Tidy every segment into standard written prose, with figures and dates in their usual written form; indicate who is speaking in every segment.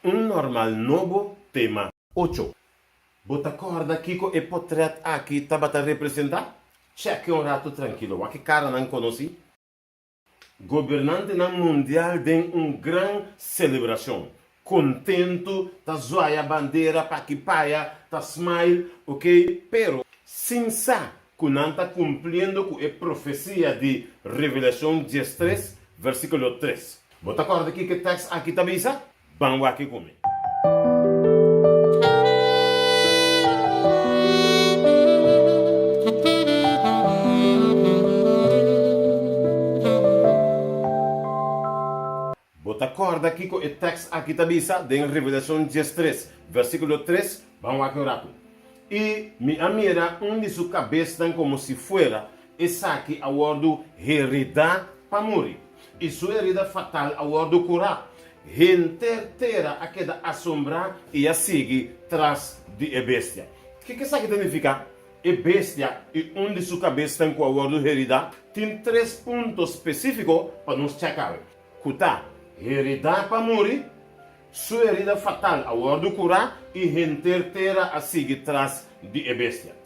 Speaker 1: Un normal nobo, tema ocho. Bo ta kòrda kiko e potrèt aki tabata representá? Chèk'e un ratu trankilo, wak e karanan konosí. Gobernantenan mundial den un gran selebrashon, kontentu, ta zwaya bandera p'aki p'aya, ta smile, ok, pero sin sa ku nan ta kumpliendo ku e profesia di Revelashon diestres, versíkulo tres. Bo ta kòrda kiko e tèks aki ta bisa? Ban wak ku mi. Bo ta kòrda kiko e tèks aki ta bisa den Revelashon diestres, versíkulo tres? Ban wak un ratu. I mi a mira un di su kabesnan komo si fuera esaki a wòrdu heridá pa muri, i su herida fatal a wòrdu kurá. Henter tera a keda asombrá i a sigui tras di e bestia. Kiko esaki ta nifiká? E bestia i un di su kabesnan ku a wòrdu heridá tin tres punto spesífiko pa nos chèk awe, ku ta, heridá pa muri, su herida fatal a wòrdu kurá i henter tera a sigui tras di e bestia.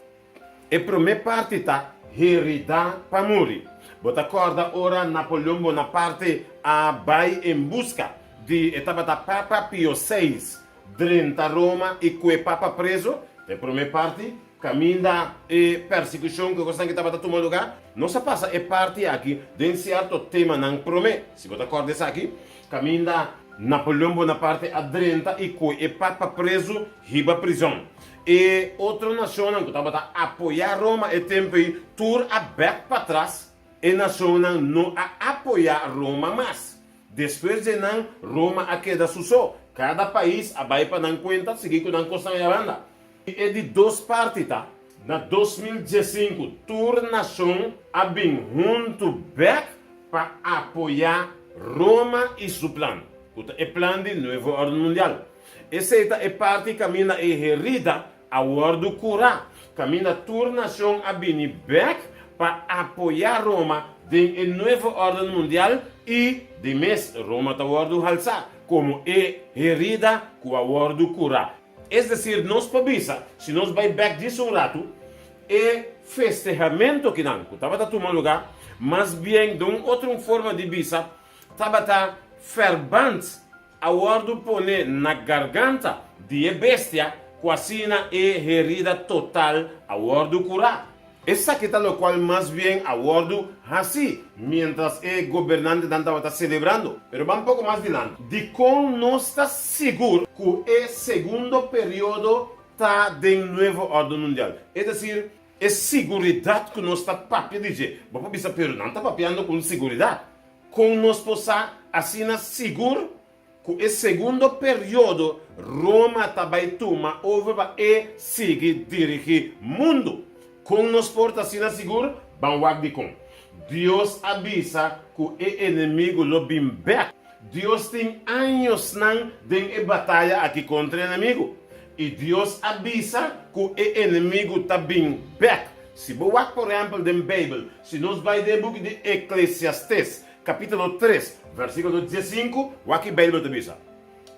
Speaker 1: E promé parti ta heridá pa muri. Bo ta kòrda ora Napoleon Bonaparte a bai en buska di e tabata Papa Pio seis drenta Roma i kue Papa preso? Ta e promé parti, kaminda e persekushon ku e kosnan ki tabata tuma lugá. Nos a pasa e parti aki den sierto temanan promé. Si bo ta kòrda esaki, kaminda Napoleon Bonaparte a drenta i kue e Papa preso hiba prizòn. E otro nashonnan ku tabata apoyá Roma e tempu ei tur a bèk patras. E nashonnan no a apoyá Roma mas. Despues di nan, Roma a keda su so. Kada pais a bai pa nan kuenta sigui ku nan kosnan ei abanda. E di dos parti ta, na 2015 tur nashon a bin huntu bèk pa apoyá Roma i su plan, ku ta e plan di Nuevo Orden Mundial. Esei ta e parti kaminda e herida a wòrdu kurá, kaminda tur nashon a bini bèk pa apoyá Roma den e Nuevo Órden Mundial i, di mes, Roma ta wòrdu halsá komo e herida ku a wòrdu kurá. Es desir, nos por bisa, si nos bai bèk djis un ratu, e festehamentu akinan ku tabata tuma lugá, mas bien den un otro un forma di bisa, tabata ferbant a wòrdu pone na garganta di e bestia ku asina e herida total a wòrdu kurá. Esaki ta lokual mas bien a wòrdu hasí miéntras e gobernantenan tabata selebrando. Pero ban poko mas dilanti. Dikon nos ta sigur ku e segundo periodo ta den Nuevo Órden Mundial? Es desir, e siguridat ku nos ta papia di dje. Bo por bisa, Pero nan ta papiando ku un siguridat. Kon nos por sa asina sigur ku e segundo periodo Roma ta bai tuma over pa e sigui dirigí mundu? Kon nos por ta asina sigur? Ban wak dikon. Dios a bisa ku e enemigu lo bin bèk. Dios tin añosnan den e bataya aki kontra e enemigu. I Dios a bisa ku e enemigu ta bin bèk. Si bo wak por ehèmpel den Beibel, si nos bai den e buki di Eklesiastes, kapítulo tres, versíkulo diesinku, wak ki Beibel ta bisa.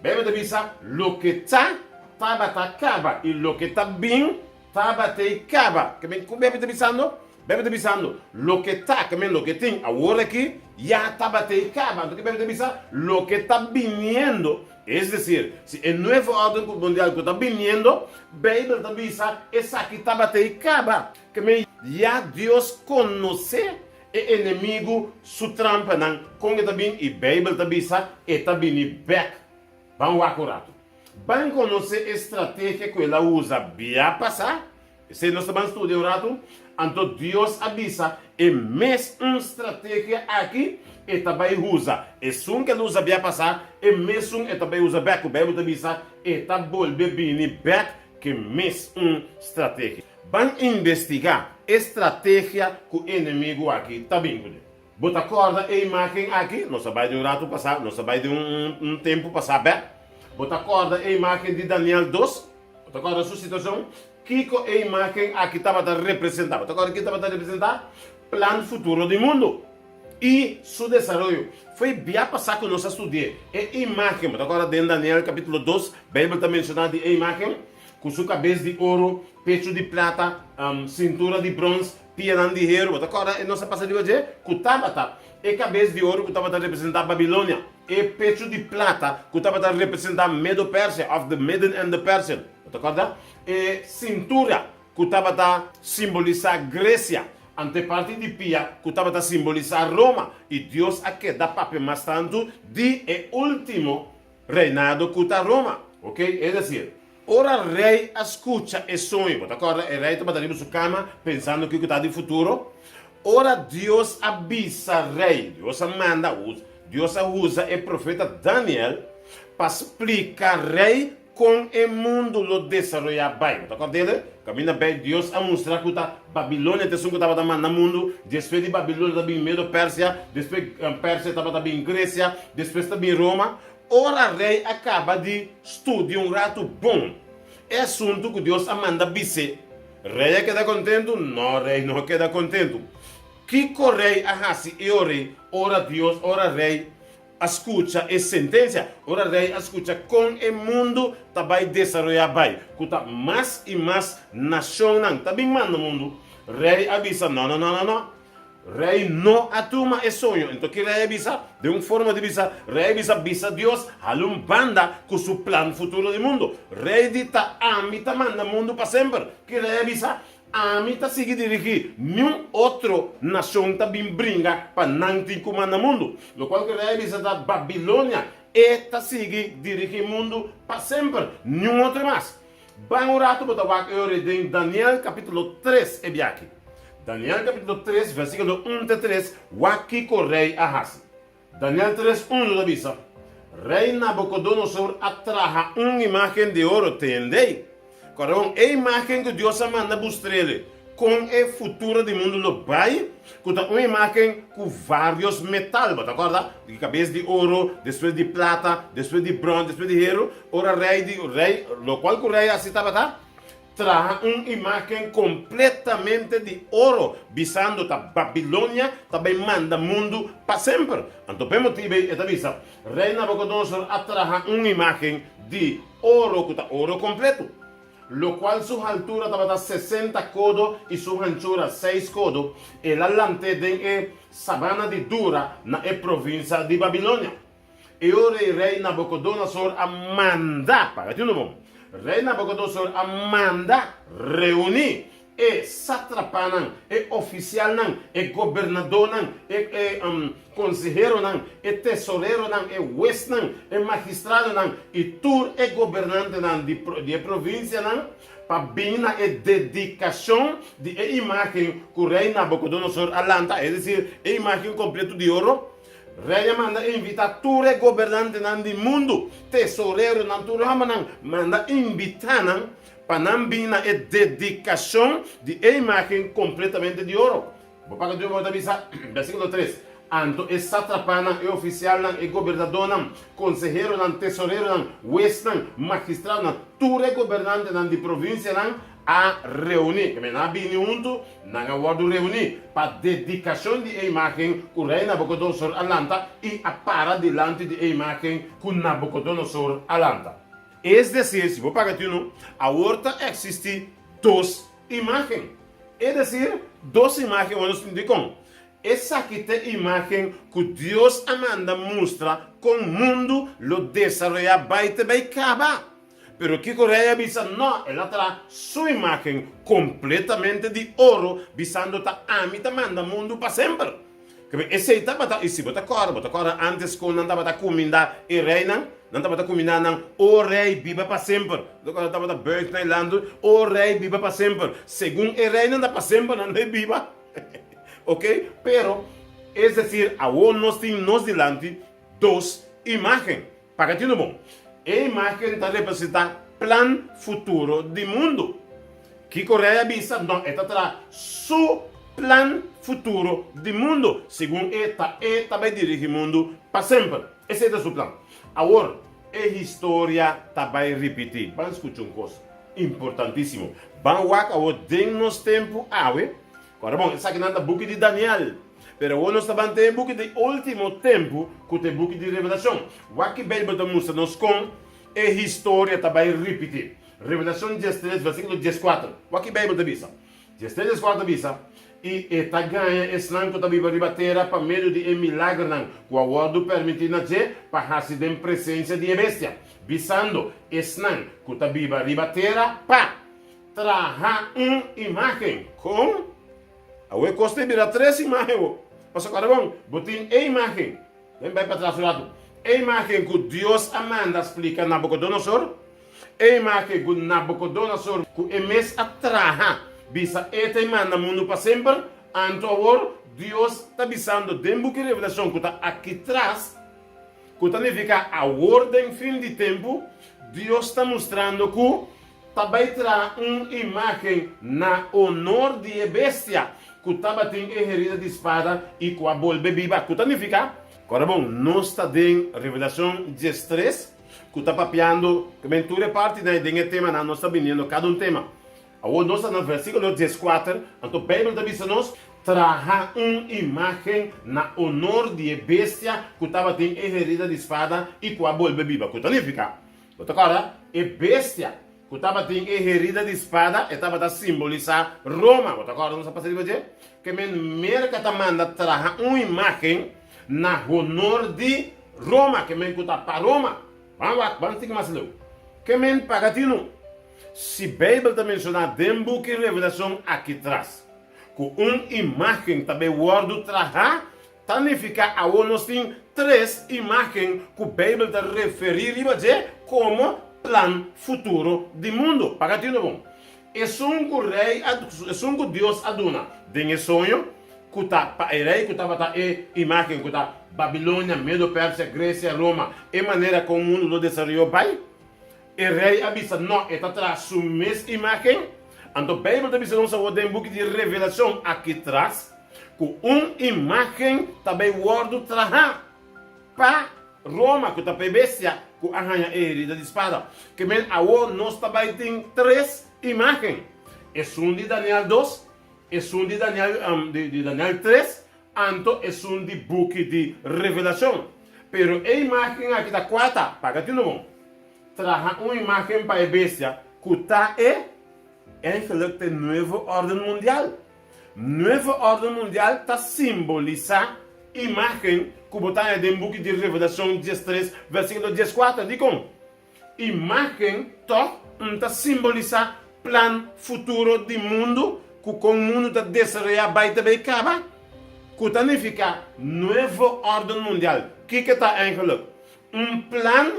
Speaker 1: Beibel ta bisa, Loke ta, tabata kaba, i loke ta bin, tabat'ei kaba. Ke men, ku Beibel ta bisando? Beibel ta bisando, Loke ta, ke men loke tin awor aki, ya tabat'ei kaba. Anto ke Beibel ta bisa? Loke ta biniendo, Es desir, si e nuevo órden mundial ku ta biniendo, Beibel ta bisa esaki tabata ei kaba. Ke men ya Dios konosé e enemigu su trampanan, kon e ta bin, i Beibel ta bisa e ta bini bèk. Ban wak un ratu. Ban konosé e strategia ku el a usa bia pasá. Esei nos ta ban studia un ratu. Anto Dios a bisa e mes un strategia aki e ta bai usa. Esun ku el usa bia pasá, e mesun e ta bai usa bèk. Ku Beibel ta bisa e ta bolbe bini bèk ku e mes un strategia. Ban investigá e strategia ku enemigu aki ta bin kuné. Bo ta kòrda e imágen aki? Nos a bai den un ratu pasá, nos a bai den un tempu pasá bèk. Bo ta kòrda e imágen di Daniel dos? Bo ta kòrda su situashon? Kiko e imágen aki tabata representá? Bo ta kòrda kiko tabata representá? Plan futuro di mundu. i su desaroyo. Fo'i bia pasá ku nos a studi'é e imágen. Bo ta kòrda den Daniel kapítulo dos, Beibel ta menshoná di e imágen ku su kabes di oro, pechu di plata, sintura di bròns, pianan di heru. Bo ta kòrda e nos a pasa riba dje? Ku tabata e kabes di oro ku tabata representá Babilonia, e pechu di plata ku tabata representá Medo-Persia òf the Median and the Persian. Bo ta kòrda? E sintura ku tabata simbolisá Gresia, anto e parti di pia ku tabata simbolisá Roma, i Dios a keda papia mas tantu di e último reinado ku ta Roma. Ok, es desir, ora rei a skucha e soño, bo ta kòrda e rei tabata riba su kama pensando kiko ta di futuro? Ora Dios a bisa rei, Dios a manda, Dios a usa e profeta Daniel pa splika rei Kon e mundu lo desaroyá bai? Bo ta kòrd'é? Kaminda bai Dios a mustra ku ta Babilonia ta esun ku tabata manda mundu, despues di Babilonia ta bin Medo-Persia, despues Persia tabata bin Gresia, despues ta bin Roma. Ora rei a kaba di studia un ratu bon e asuntu ku Dios a manda bis'é, rei a keda kontentu? No, rei no a keda kontentu. Kiko rei a hasi e ora ora Dios, ora rei a skucha e sentensia. Ora rei a skucha kon e mundu ta bai desaroyá bai, ku ta mas i mas nashonnan ta bin manda mundu, rei a bisa, No, no, no, no, no. Rei no a tuma e soño. Enton ki rei a bisa? Den un forma di bisa, rei a bisa, Bisa Dios hala un banda ku su plan futuro di mundu. Rei di ta ami ta manda mundu pa semper. Ki rei a bisa? Ami ta sigui dirigí, niun otro nashon ta bin bringa pa nan tin ku manda mundu. Lokual ku rei a bisa ta Babilonia, e ta sigui dirigí mundu pa semper, niun otro mas. Ban un ratu bo ta wak e ora den Daniel kapítulo tres e biachi. Daniel kapítulo tres versíkulo un te tres, wak kiko rei a hasi. Daniel tres unu ta bisa, Rei Nabukodonosor a traha un imágen di oro, tendei! Kòrda e imágen ku Dios a manda bustr'el kon e futuro di mundu lo bai, ku ta un imágen ku vários metal, bo ta kòrda? Di kabes di oro, despues di plata, despues di bròns, despues di heru. Ora rei di rei, lokual ku rei hasi tabata, Traha un imágen kompletamente di oro, bisando ta Babilonia ta bai manda mundu pa semper. Anto p'e motibu ei e ta bisa, Rei Nabukodonosor a traha un imágen di oro ku ta oro kompletu, lokual su haltura tabata sesenta kodo i su hanchura seis kodo, el a lant'é den e sabana di Dura na e provinsia di Babilonia. E ora ei rei Nabukodonosor a manda, paga tin bon, rei Nabukodonosor a manda reuní e satrapanan, e ofisialnan, e gobernadónan, e e konseheronan, e tesoreronan, e huesnan, e magistradonan i tur e gobernantenan di di e provinsianan pa bin na e dedikashon di e imágen ku rei Nabukodonosor a lanta, es desir, e imágen kompletu di oro. Rei a manda invitá tur e gobernantenan di mundu, tesoreronan, tur hòmbernan, manda invitá nan pa nan bin na e dedikashon di e imágen kompletamente di oro. Bo paga Dios bo ta bisa, Versíkulo tres, Anto e satrapanan, e ofisialnan, e gobernadónan, konseheronan, tesoreronan, huesnan, magistradonan, tur e gobernantenan di provinsianan a reuní. Keme nan a bini huntu, Nan a wòrdu reuní pa dedikashon di e imágen ku rei Nabukodonosor a lanta i a para dilanti di e imágen ku Nabukodonosor a lanta. Es desir, si bo paga tinu, awor ta eksistí dos imágen. Es desir, dos imágen ora nos tin dikon. Esaki ta e imágen ku Dios a manda mustra kon mundu lo desaroyá bai te bai kaba. Pero kiko rei a bisa? No, el a traha su imágen kompletamente di oro, bisando ta ami ta manda mundu pa semper. Kebe esei tabata, i si bo ta kòrda, bo ta kòrda ántes kon nan tabata kumindá e reinan? Nan tabata kumindá nan, O rei, biba pa semper! Bo ta kòrda tabata bùig na e landu, O rei, biba pa semper! Segun e reinan ta pa semper nan ta biba. Oke, pero, es desir, awor nos tin nos dilanti dos imágen. Paga tinu bon. E imágen ta representá plan futuro di mundu. Kiko Rei a bisa? No, e ta traha su plan futuro di mundu. Segun e ta e ta bai dirigí mundu pa semper. Esei ta su plan. Awor, e historia ta bai ripití. Ban skucha un kos importantísimo. Ban wak awor den nos tempu awe. Kòrda bon, esakinan ta buki di Daniel. Pero awor nos ta ban den e buki di último tempu, ku ta e buki di Revelashon. Wak ki Beibel ta mustra nos kon e historia ta bai ripití. Revelashon 13, versíkulo 14. Wak ki Beibel ta bisa. 13, 14 ta bisa, I e ta gaña esnan ku ta biba riba tera pa medio di e milagernan ku a wòrdu permití na dje pa hasi den presensia di e bestia, bisando esnan ku ta biba riba tera pa traha un imágen. Kon? Awor e kos ta bira tres imágen bo. Pasobra kòrda bon, bo tin e imágen, den bai patras un ratu, e imágen ku Dios a manda splika Nabukodonosor, E imágen ku Nabukodonosor ku e mes a traha bisa e ta e manda mundu pa semper, anto awor Dios ta bisando den buki Revelashon ku ta aki tras, ku ta nifiká awor den fin di tempu, Dios ta mustrando ku ta bai traha un imágen na onor di e bestia ku tabatin e herida di spada i ku a bolbe biba, ku ta nifiká, Kòrda bon, nos ta den Revelashon 13. Ku ta papiando ku men tur e partinan den e temanan nos ta biniendo kada un tema. Awor nos ta na versíkulo 14, anto Beibel ta bisa nos, Traha un imágen na onor di e bestia ku tabatin e herida di spada i ku a bolbe biba. Ku ta nifiká? Bo ta kòrda? E bestia ku tabatin e herida di spada e tabata simbolisá Roma. Bo ta kòrda nos a pasa riba dje? Ke men Merka ta manda traha un imágen na honor di Roma, ke men ku ta pa Roma. Ban wak, ban sigui mas leu. Ke men paga tinu. Si Beibel ta menshoná den buki Revelashon aki tras ku un imágen ta bay wòrdu trahá, ta nifiká awor nos tin tres imágen ku Beibel ta referí riba dje komo plan futuro di mundu. Paga tinu bon. Esun ku rei a, esun ku Dios a duna den e soño, ku ta pa e rei ku tabata e imágen ku ta Babilonia, Medo-Persia, Gresia, Roma, e manera kon mundu lo desaroyó bai. E rei a bisa no, e ta traha su mes imágen. Anto Beibel ta bisa nos awor den buki di Revelashon aki tras ku un imágen ta bai wòrdu trahá pa Roma, ku ta pa e bestia ku a haña e herida di spada. Ke men awor nos ta bai tin tres imágen, esun di Daniel 2, Esun di Daniel, di Daniel 3, anto esun di buki di Revelashon. Pero e imágen aki ta kua ta? Paga tinu bon. Traha un imágen pa e bestia ku ta e, eigenlijk ta e nuevo órden mundial. Nuevo órden mundial ta simbolisá imágen ku bo ta haña den buki di Revelashon 13, versíkulo 14. Dikon? Imágen tòg un ta simbolisá plan futuro di mundu ku kon mundu ta desaroyá bai ta bay kaba, ku ta nifiká nuevo órden mundial. Kiko ta eigenlijk? Un plan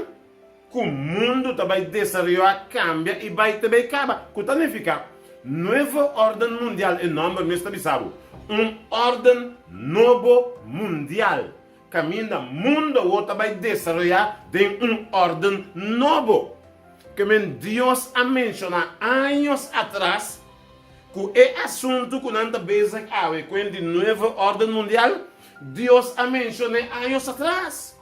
Speaker 1: ku mundu ta bai desaroyá, kambia i bai ta bay kaba, ku ta nifiká nuevo órden mundial, e nòmber mes ta bisa bo, un órden nobo mundial. Kaminda mundo awor ta bai desaroyá den un órden nobo. Ke men Dios a menshoná años atras ku e asuntu ku nan ta bezig awe kuen di nuevo órden mundial, Dios a menshon'é años atras.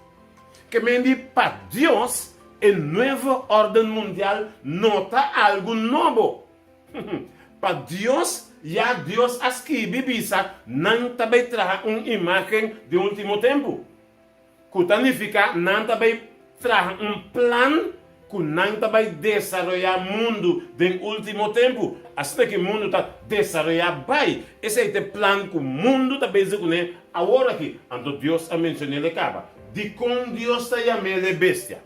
Speaker 1: Ke men di pa Dios e nuevo órden mundial no ta algu nobo. Pa Dios, ya Dios a skibi bisa nan ta bay traha un imagen di ultimo tempu, ku ta nifiká nan ta bay traha un plan ku nan ta bay desaroyá mundu den ultimo tempu. Asina ki mundu ta desaroyá bay, esei ta e plan ku mundu ta bezig kuné awor aki. Anto Dios a menshon'el e kaba. Dikon Dios ta yam'el e bestia?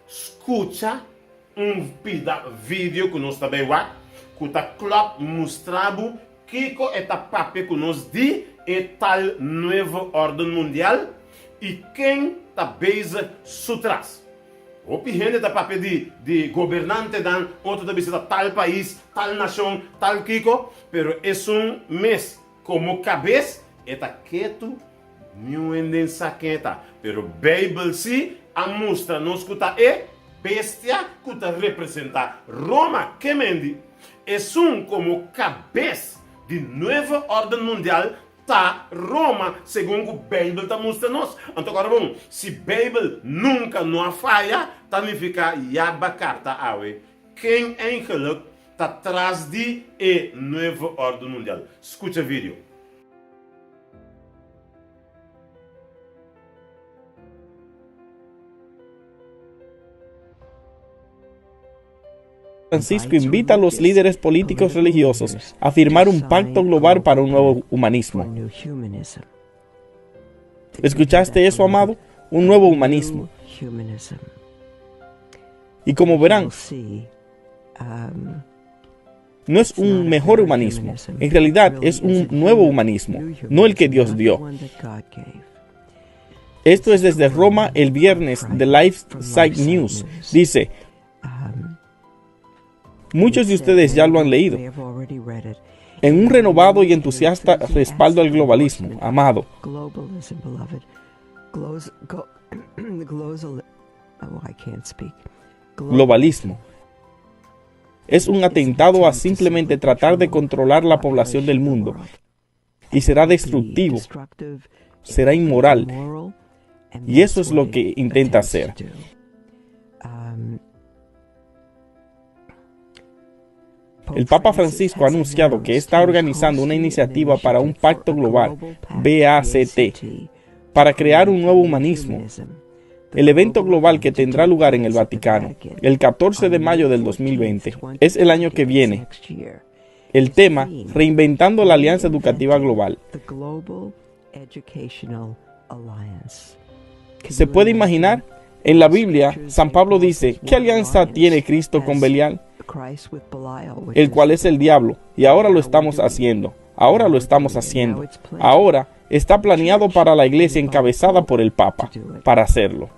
Speaker 1: Skucha Un pida video ku nos ta bai wak ku ta klòp mustra bo kiko e ta papia ku nos di e tal nuevo órden mundial i ken ta bezig su tras. Hopi hende ta papia di di gobernantenan, otro ta bisa ta tal pais, tal nashon, tal kiko, pero esun mes komo kabes e ta ketu. Niun hende sa ken e ta, pero Beibel sí a mustra nos ku ta e bestia ku ta representá Roma. Ke mendi? Esun komo kabes di nuevo órden mundial ta Roma, segun ku Beibel ta mustra nos. Anto kòrda bon, si Beibel nunka no a faya, ta nifiká ya bakarta awe ken eigenlik ta tras di e nuevo órden mundial. Skucha video.
Speaker 2: Francisco invita a los líderes políticos religiosos a firmar un pacto global para un nuevo humanismo. ¿Escuchaste eso, amado? Un nuevo humanismo. Y como verán, no es un mejor humanismo. En realidad es un nuevo humanismo, no el que Dios dio. Esto es desde Roma el viernes de LifeSite News. Dice, muchos de ustedes ya lo han leído. En un renovado y entusiasta respaldo al globalismo, amado. Globalismo. Es un atentado a simplemente tratar de controlar la población del mundo. Y será destructivo, será inmoral. Y eso es lo que intenta hacer. El Papa Francisco ha anunciado que está organizando una iniciativa para un pacto global, BACT, para crear un nuevo humanismo. El evento global que tendrá lugar en el Vaticano, el 14 de mayo del 2020, es el año que viene. El tema, Reinventando la Alianza Educativa Global. ¿Se puede imaginar? En la Biblia, San Pablo dice, ¿qué alianza tiene Cristo con Belial? El cual es el diablo, y ahora lo estamos haciendo, ahora lo estamos haciendo, ahora está planeado para la iglesia encabezada por el Papa, para hacerlo.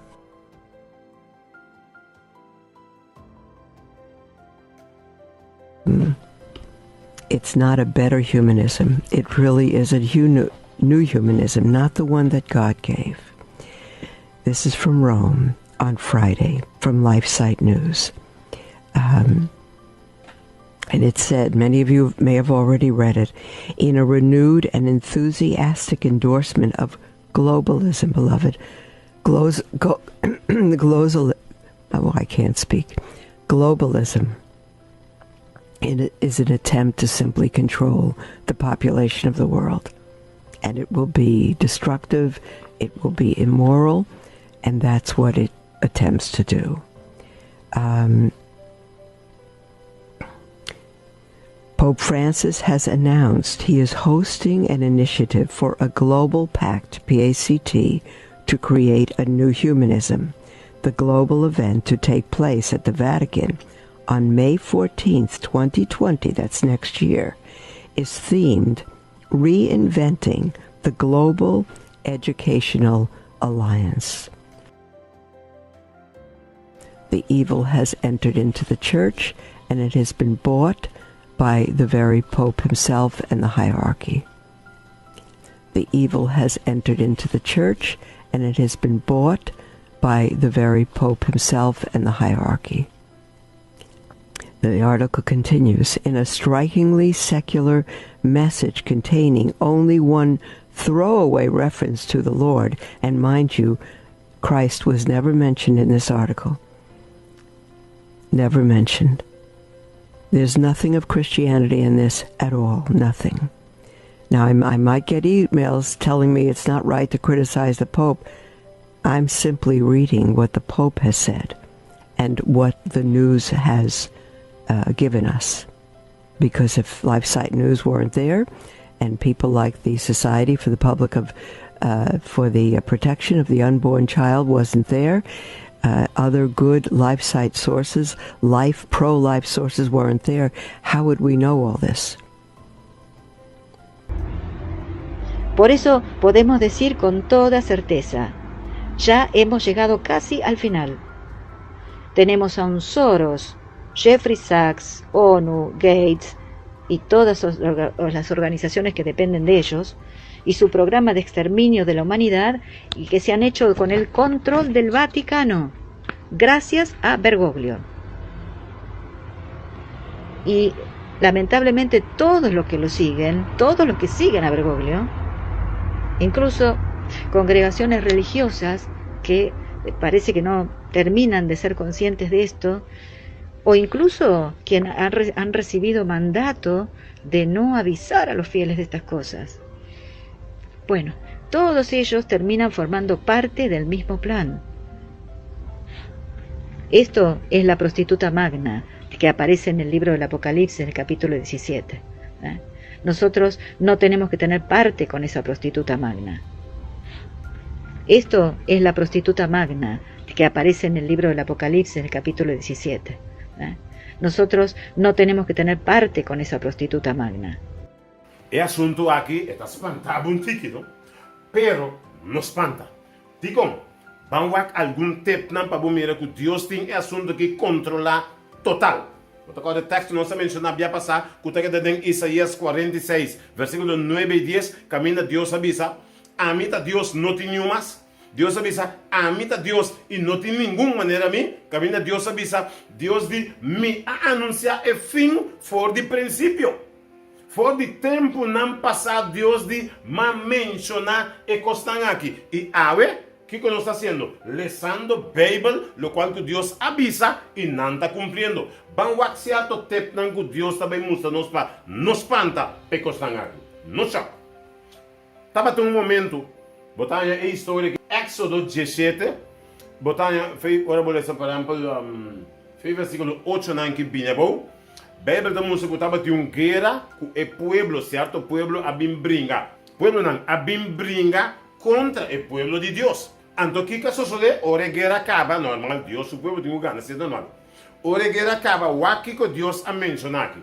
Speaker 3: It's not a better humanism. It really is a new humanism, not the one that God gave. This is from Rome on Friday, from LifeSite News. And it said, many of you may have already read it, in a renewed and enthusiastic endorsement of globalism, beloved, globalism is an attempt to simply control the population of the world. And it will be destructive, it will be immoral, and that's what it attempts to do. Pope Francis has announced he is hosting an initiative for a global pact, PACT, to create a new humanism. The global event to take place at the Vatican on May 14th, 2020, that's next year, is themed Reinventing the Global Educational Alliance. The evil has entered into the church, and it has been bought by the very Pope himself and the hierarchy. The evil has entered into the church, and it has been bought by the very Pope himself and the hierarchy. The article continues, in a strikingly secular message containing only one throwaway reference to the Lord, and mind you, Christ was never mentioned in this article. Never mentioned. There's nothing of Christianity in this at all, nothing. Now, I might get emails telling me it's not right to criticize the Pope. I'm simply reading what the Pope has said and what the news has given us. Because if LifeSite News weren't there, and people like the Society for the Public of for the Protection of the Unborn Child wasn't there, other good LifeSite sources, life, pro-life sources weren't there, how would we know all this?
Speaker 4: Por eso podemos decir con toda certeza, ya hemos llegado casi al final. Tenemos a un Soros, Jeffrey Sachs, ONU, Gates y todas las organizaciones que dependen de ellos, y su programa de exterminio de la humanidad, y que se han hecho con el control del Vaticano, gracias a Bergoglio. Y lamentablemente todos los que lo siguen, todos los que siguen a Bergoglio, incluso congregaciones religiosas que parece que no terminan de ser conscientes de esto, o incluso quienes han recibido mandato de no avisar a los fieles de estas cosas. Bueno, todos ellos terminan formando parte del mismo plan. Esto es la prostituta magna que aparece en el libro del Apocalipsis, en el capítulo 17. ¿eh? Nosotros no tenemos que tener parte con esa prostituta magna. Esto es la prostituta magna que aparece en el libro del Apocalipsis, en el capítulo 17. ¿eh? Nosotros no tenemos que tener parte con esa prostituta magna.
Speaker 1: E asuntu aki e ta spanta bo un tiki, no? Pero no spanta. Dikon? Ban wak algun tepnan pa bo mira ku Dios tin e asuntu aki kontrolá total. Bo ta kòrda e teksto nos a menshoná bia pasá ku ta keda den Isaías 46, versíkulo nuebe i dies, kaminda Dios a bisa, Ami ta Dios, no tin niun mas. Dios a bisa, Ami ta Dios, i no tin ningun manera mi. Kaminda Dios a bisa, Dios di, Mi a anunsiá e fin for di prinsipio. For di tempunan pasá Dios di m'a menshoná e kosnan aki. I awe, kiko nos ta hasiendo? Lesando Beibel, lokual ku Dios a bisa i nan ta kumpliendo. Ban wak sierto tepnan ku Dios ta bai mustra nos pa no spanta pa e kosnan aki. No shòk. Tabata un momentu, bo ta haña e historia aki, Éksodo 17, bo ta haña fei ora bo lesa por ehèmpel fei versíkulo ocho nan ki bini abou, Beibel ta mustra ku tabatin un guera ku e pueblo, sierto pueblo a bin bringa, pueblonan a bin bringa kontra e pueblo di Dios. Anto kiko a sosodé ora e guera kaba? Normal, Dios su pueblo tin ku gana, si es normal. Ora e guera kaba, wak kiko Dios a menshoná aki.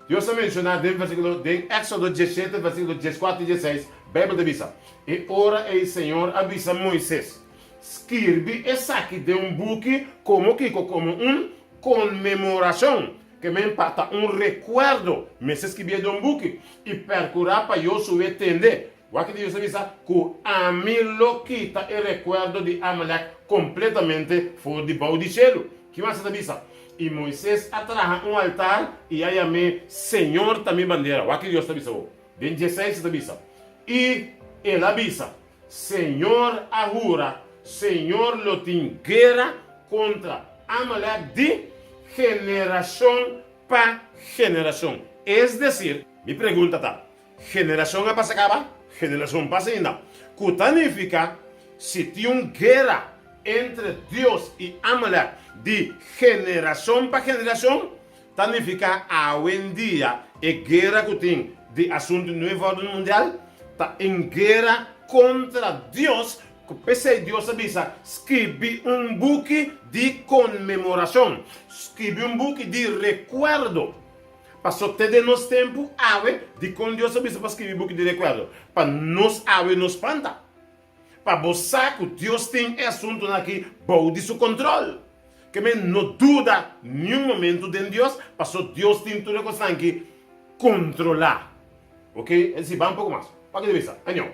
Speaker 1: Dios a menshoná den versíkulo den Éksodo 17 versíkulo 14 i 16, Beibel ta bisa, E ora ei Señor a bisa Moises, Skirbi esaki den un buki komo kiko? Komo un konmemorashon, ke men pa ta un rekuerdo, mester skibié den un buki, i pèrkurá pa Yosue tende. Wak di Dios a bisa ku ami lo kita e rekuerdo di Amalek kompletamente for di bou di shelu. Ki mas e ta bisa? I Moises a traha un altar i a yam'é Señor ta mi bandera. Wak ki Dios ta bisa bo. Den dieseis e ta bisa, I el a bisa, Señor a hura, Señor lo tin guera kontra Amalek di generashon pa generashon. Es desir, mi pregunta ta, Generashon a pasa kaba, generashon pasa ainda. Ku ta nifiká si tin un guera entre Dios i Amalek di generashon pa generashon, ta nifiká awendia e guera ku tin di asuntu Nuevo Orden Mundial ta un guera kontra Dios, ku p'esei Dios a bisa, Skibi un buki di konmemorashon, skibi un buki di rekuerdo. Paso te den nos tempu awe, dikon Dios a bisa pa skibi buki di rekuerdo? Pa nos awe no spanta. Pa bo sa ku Dios tin e asuntunan aki bou di su kontrol. Ke men no duda niun momentu den Dios, paso Dios tin tur e kosnan aki kontrolá. Ok, es disi, ban un poko mas. Paki di bisa, año.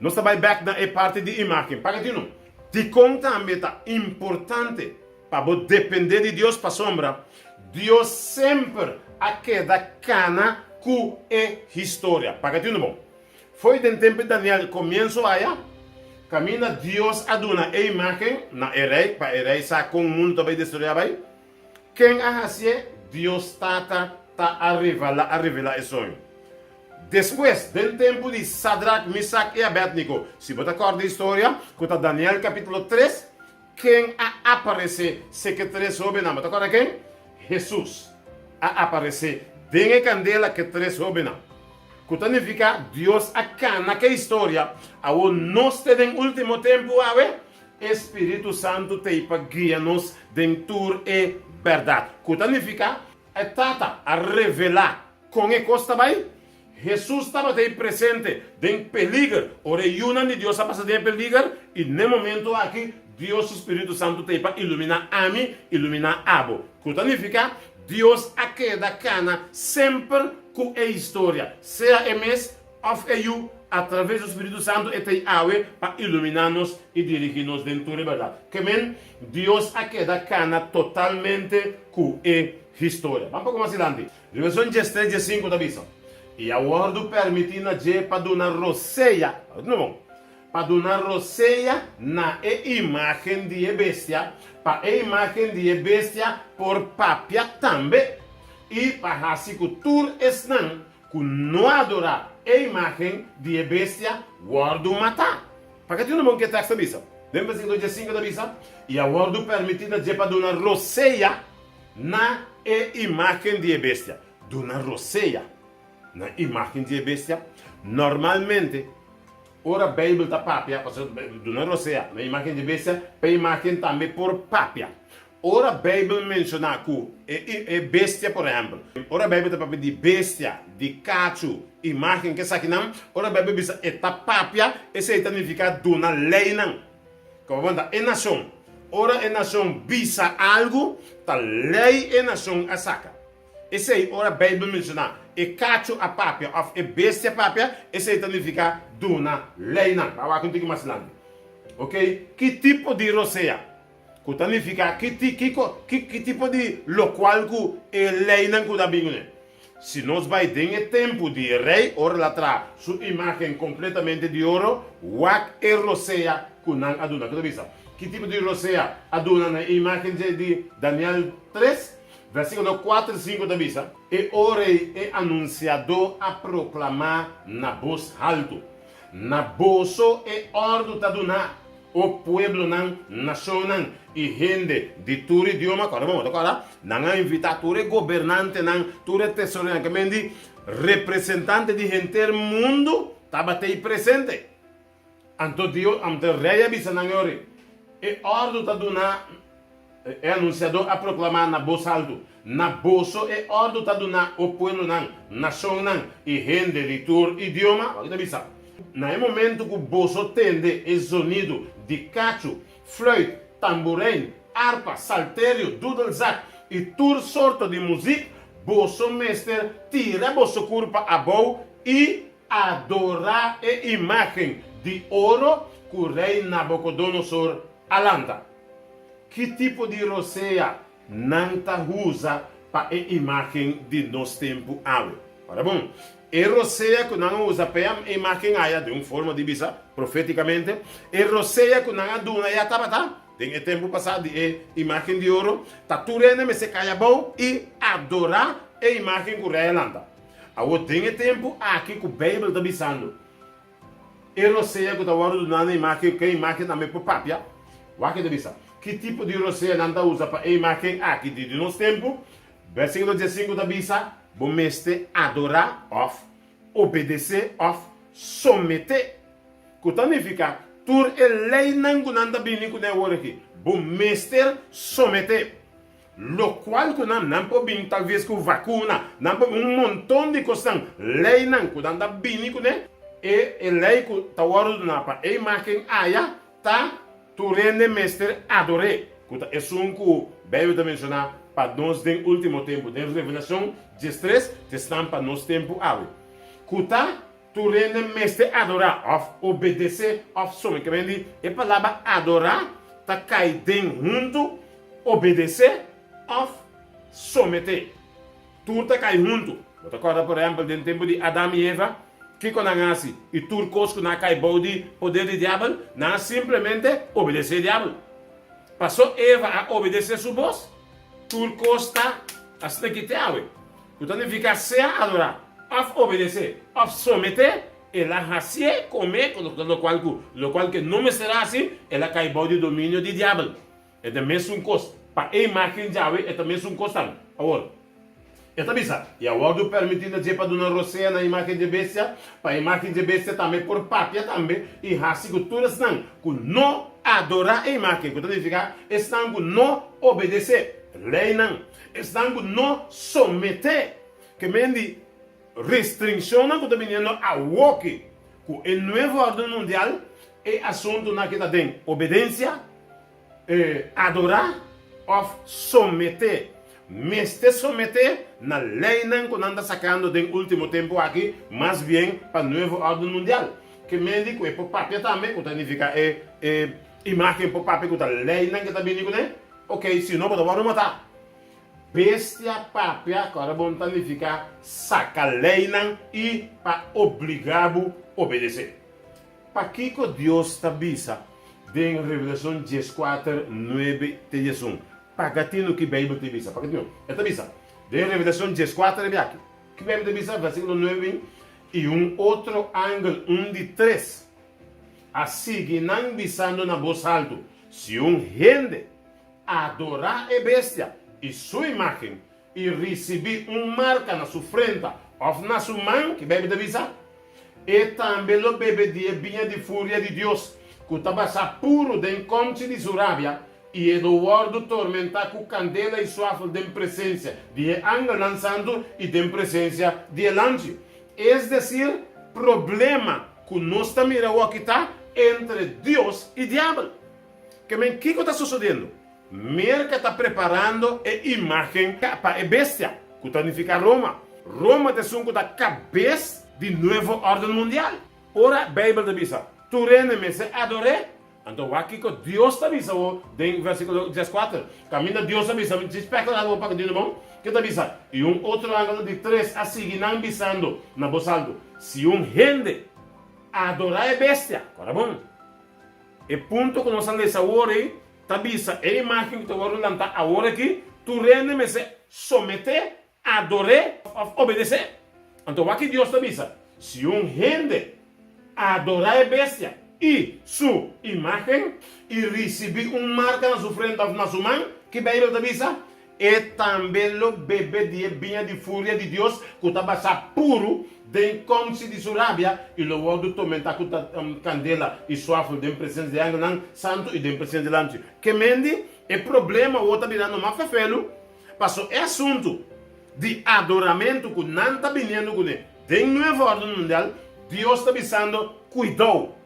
Speaker 1: Nos ta bai bèk na e parti di imágen. Paki di unu. Dikon tambe ta importante Pa bo dependé di Dios pasobra Dios semper a keda kana ku e historia. Paga tinu bon. Fo'i den tempu di Daniel komienso aya, kaminda Dios a duna e imágen na e rei pa e rei sa kon mundu ta bai destruí a bai. Ken a hasié? Dios Tata ta a revelá a revelá e soño. Despues, den tempu di Sadrak, Misak i Abednego, si bo ta kòrda e historia, ku ta Daniel kapítulo tres, Ken a aparesé seke tres hóbennan? Bo ta kòrda ken? Hesus a aparesé den e kandela ku e tres hóbennan. Ku ta nifiká Dios a kana ku e historia. Awor nos ta den último tempu awe. E spiritu santu t'ei pa guia nos den tur e bèrdat. Ku ta nifiká e Tata a revelá Kon e kos ta bai? Hesus tabata ei presente den peliger ora e yunan di Dios a pasa den e peliger, i n'e momento aki Dios su spiritu santu ta ei pa iluminá ami, iluminá abo. Ku ta nifiká, Dios a keda kana semper ku e historia, sea e mes òf e Yu, atraves di su spiritu santu e ta ei awe pa iluminá nos i dirigí nos den tur e bèrdat. Ke men, Dios a keda kana totalmente ku e historia. Ban poko mas dilanti. Revelashon 13 15 ta bisa, I a wòrdu pèrmití na dje pa duna rosea, pa duna rosea na e imágen di e bestia, pa e imágen di e bestia por papia tambe, i pa hasi ku tur esnan ku no adorá e imágen di e bestia wòrdu matá. Pak'e tin un bon ku e tèks ta bisa. Den versíkulo diesinku ta bisa, I a wòrdu pèrmití na dje pa duna rosea na e imágen di e bestia. Duna rosea na imágen di e bestia? Normalmente, ora Beibel ta papia, pasobra duna rosea na imágen di e bestia, pa e imágen tambe por papia. Ora Beibel menshoná ku e e bestia, por ehèmpel, ora Beibel ta papia di bestia, di kachu, imágen, ke esakinan, ora Beibel bisa e ta papia, esei ta nifiká duna leinan. Komo bo ta e nashon, ora e nashon bisa algu, ta lei e nashon a saka. Esei ora Beibel menshoná e kachu a papia òf e bestia papia, esei ta nifiká duna leinan. Bo a wak un tiki mas lanti. Oke, ki tipo di rosea? Ku ta nifiká ki ti kiko ki ki tipo di lokual ku e leinan ku ta bin kuné. Si nos bai den e tempu di e rei ora el a traha su imágen kompletamente di oro, wak e rosea ku nan a duna. Ku ta bisa? Ki tipo di rosea a duna na e imágen dje di Daniel tres, versíkulo kuater i sinku ta bisa? E ora ei e anunsiadó a proklamá na bos haltu, Na boso e òrdu ta duná. O pueblonan, nashonnan i hende di tur idioma, kòrda bon, bo ta kòrda? Nan a invitá tur e gobernantenan, tur e tesoreronan, ke men di representante di henter mundu tabat'ei presente. Anto Dios, anto rei a bisa nan e ora ei, E òrdu ta duná, e anunsiadó a proklamá na bos haltu, Na boso e òrdu ta duná, o pueblonan, nashonnan i hende di tur idioma. Wak ta bisa, Na e momentu ku boso tende e zonidu di kachu, fluit, tamburein, arpa, salterio, dudelzak i tur sorto di muzik, boso mester tira boso kurpa abou i adorá e imágen di oro ku Rei Nabukodonosor a lanta. Ki tipo di rosea Nan ta usa pa e imágen di nos tempu awe. Ora bon, e rosea ku nan a usa pa e imágen aya, den un forma di bisa, profétikamente, e rosea ku nan a duna ya tabata, den e tempu pasá di e imágen di oro, ta tur hende mester kai abou i adorá e imágen ku rei a lanta. Awor, den e tempu aki ku Beibel ta bisando, E rosea ku ta wòrdu duná na imágen, ku e imágen tambe por papia. Wak e ta bisa, Ki tipo di rosea nan ta usa pa e imágen aki di di nos tempu? Versíkulo diesinku ta bisa, Bo mester adorá òf obedesé òf someté, ku ta nifiká tur e leinan ku nan ta bini kuné awor aki, bo mester someté. Lokual ku nan, nan por bin talves ku vakuna, nan por bin un monton di kosnan, leinan ku nan ta bini kuné. E e lei ku ta wòrdu duná pa e imágen aya ta tur hende mester ador'é, ku ta esun ku Beibel ta menshoná pa nos den último tempu, den Revelashon diestres, ta esnan pa nos tempu awe, ku ta Tur hende mester adorá, òf obedesé, òf somi. Ke men di e palabra adorá ta kai den huntu obedesé òf someté. Tur ta kai huntu. Bo ta kòrda por ehèmpel den tempu di Adam i Eva, kiko nan a hasi i tur kos ku nan a kai bou di poder di Diabel? Nan a simplemente obedesé Diabel. Pasó Eva a obedesé su bos, tur kos ta asina ki te awe. Ku ta nifiká sea adorá, òf obedesé, òf someté, el a hasié komé ku lokual ku lokual ku e no mester hasi, el a kai bou di dominio di diabel. E ta mesun kos pa e imágen djawe, e ta mesun kos tambe. Awor, e ta bisa, I a wòrdu pèrmití na dje pa duna rosea na imágen dje bestia, pa e imágen dje bestia tambe por papia tambe i hasi ku tur esnan ku no adorá e imágen, ku ta nifiká esnan ku no obedesé leinan, Esnan ku no someté ke men di restrinshonnan ku ta biniendo awoki ku e nuevo orden mundial, e asuntunan aki ta den obedensia, adorá òf someté. Mester someté na leinan ku nan ta sakando den último tempu aki, mas bien pa nuevo orden mundial. Ke men di ku e por papia tambe, ku ta nifiká e imágen por papia ku ta leinan ke ta bini kuné. Ok, si no bo ta wòrdu matá. Bestia papia ku ora bon ta nifiká saka leinan i pa obligá bo obedesé. Pakiko Dios ta bisa den Revelashon dieskuater, nuebe te diesun? Paga tinu ki Beibel ta bisa. Paga tinu. E ta bisa den Revelashon dieskuater e biachi. Ki Beibel ta bisa? Versíkulo nuebe bin, I un otro angel, un di tres. a sigui nan bisando na bos haltu, Si un hende adorá e bestia i su imágen i risibí un marka na su frenta òf na su man, ki Beibel ta bisa? E tambe lo bebe di e biña di furia di Dios, ku ta basá puru den kòmchi di su rabia, i e lo wòrdu tormentá ku kandela i suafel den presensia di e angelnan santu i den presensia di e Lamchi. Es desir, problema ku nos ta mira awor ta entre Dios i Diabel. Ke men kiko ta sosodiendo? Merka ta preparando e imágen pa e bestia, ku ta nifiká Roma. Roma ta esun ku ta kabes di nuevo órden mundial. Ora Beibel ta bisa, Tur hende mester ador'é, anto wak kiko Dios ta bisa bo den versíkulo dieskuater. Kaminda Dios a bisa, mi spèkel algu pa ku dino bon, ke ta bisa, I un otro angel di tres a sigui nan bisando na bos altu, Si un hende adorá e bestia, kòrda bon, E punto ku nos a lesa awor ei ta bisa e imágen ku ta wòrdu lantá awor aki, tur hende mester someté, ador'é òf obedesé. Anto wak ki Dios ta bisa, Si un hende adorá e bestia i su imágen i risibí un marka na su frente òf na su man, ki Beibel ta bisa? E tambe lo bebe di e biña di furia di Dios ku ta basá puru den kòmsi di su rabia, i lo wòrdu tormentá ku kandela i suafel den presensia di e angelnan santu i den presensia di Lamchi. Ke mendi e problema awor ta birando mas fefelu, paso e asuntu di adoramentu ku nan ta biniendo kuné den Nuevo Órden Mundial, Dios ta bisando, Kuidou!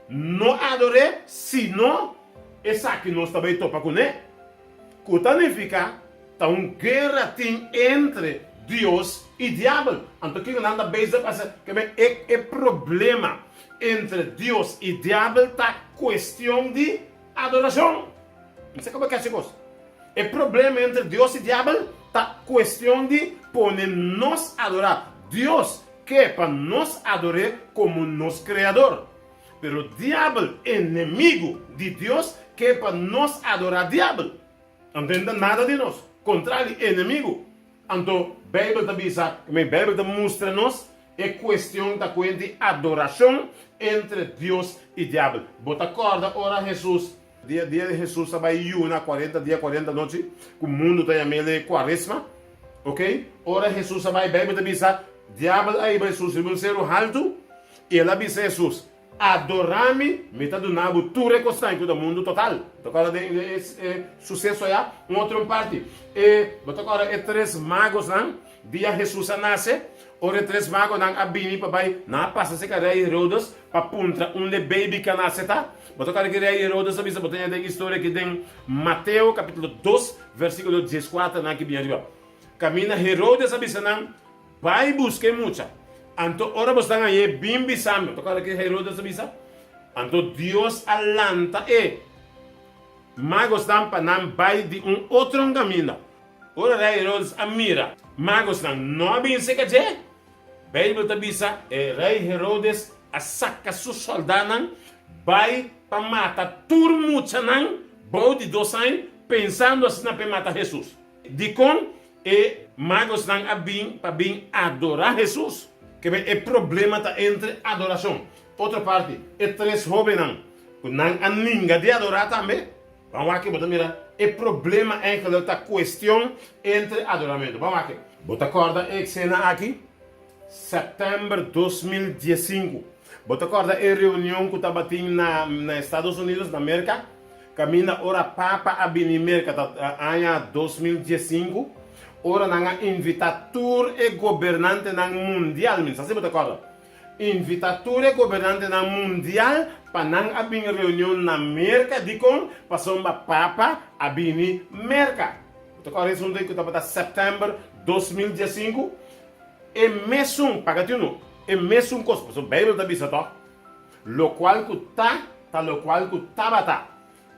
Speaker 1: No ador'é, sino esaki nos ta bai topa kuné. Ku ta nifiká ta un guera tin entre Dios i Diabel. Anto kiko nan ta bezig pa hasi? Ke men e e problema entre Dios i Diabel ta kuestion di adorashon. Mi sa komo kèshe kos. E problema entre Dios i Diabel ta kuestion di pone nos adorá Dios ke pa nos ador'é komo nos Kreador. Pero Diabel, enemigu di Dios, ke pa nos adorá Diabel. Anto e no ta nada di nos, kontrali, enemigu. Anto Beibel ta bisa, i Beibel ta mustra nos e kuestion ta kuen di adorashon entre Dios i Diabel. Bo ta kòrda ora Hesus, dia dia Hesus a bai yuna kuarenta dia kuarenta nochi, ku mundu ta yam'el e Kuaresma, ok? Ora Hesus a bai, Beibel ta bisa, Diabel a hiba Hesus riba un seru haltu, I el a bisa Hesus, Adorá mi, mi ta duna bo tur e kosnan ku ta mundu total. Bo ta kòrda den e suseso ayá? Un otro un parti. E, bo ta kòrda e tres magosnan, dia Hesus a nase? Ora e tres magonan a bini pa bai, nan a pasa serka rei Herodes pa puntra unda e beibi ku a nase ta. Bo ta kòrda ki rei Herodes a bisa? Bo ta haña den historia aki den Mateo kapítulo dos, versíkulo dieskuater nan aki bin ariba. Kaminda Herodes a bisa nan, Bai buska e mucha. Anto ora bo stan aye, bin bisa mi. Bo ta kòrda ke Herodes a bisa? Anto Dios a lanta e magosnan pa nan bai di un otro kaminda. Ora rei Herodes a mira magosnan no a bin serka dje, Beibel ta bisa e rei Herodes a saka su sòldánan bai pa mata tur muchanan bou di dos aña, pensando asina p'e mata Hesus. Dikon e magosnan a bin pa bin adorá Hesus? Kebe e problema ta entre adorashon. Otro parti, e tres hóbennan ku nan a ninga di adorá tambe. Ban wak bo ta mira e problema eigenlijk ta kuestion entre adoramentu. Ban wak. Bo ta kòrda e eksena aki? Sèptèmber 2015. Bo ta kòrda e reunion ku tabatin na na Estados Unidos, na Merka? Kaminda ora Papa a bini Merka ta aña 2015, ora nan a invitá tur e gobernantenan mundial, mi no sa si bo ta kòrda, invitá tur e gobernantenan mundial pa nan a bin reunion na Merka, dikon? Pasobra Papa a bini Merka. Bo ta kòrda esun ku tabata sèptèmber 2015? E mesun, paga tinu, e mesun kos, pasobra Beibel ta bisa tòg, Lokual ku ta, ta lokual ku tabata,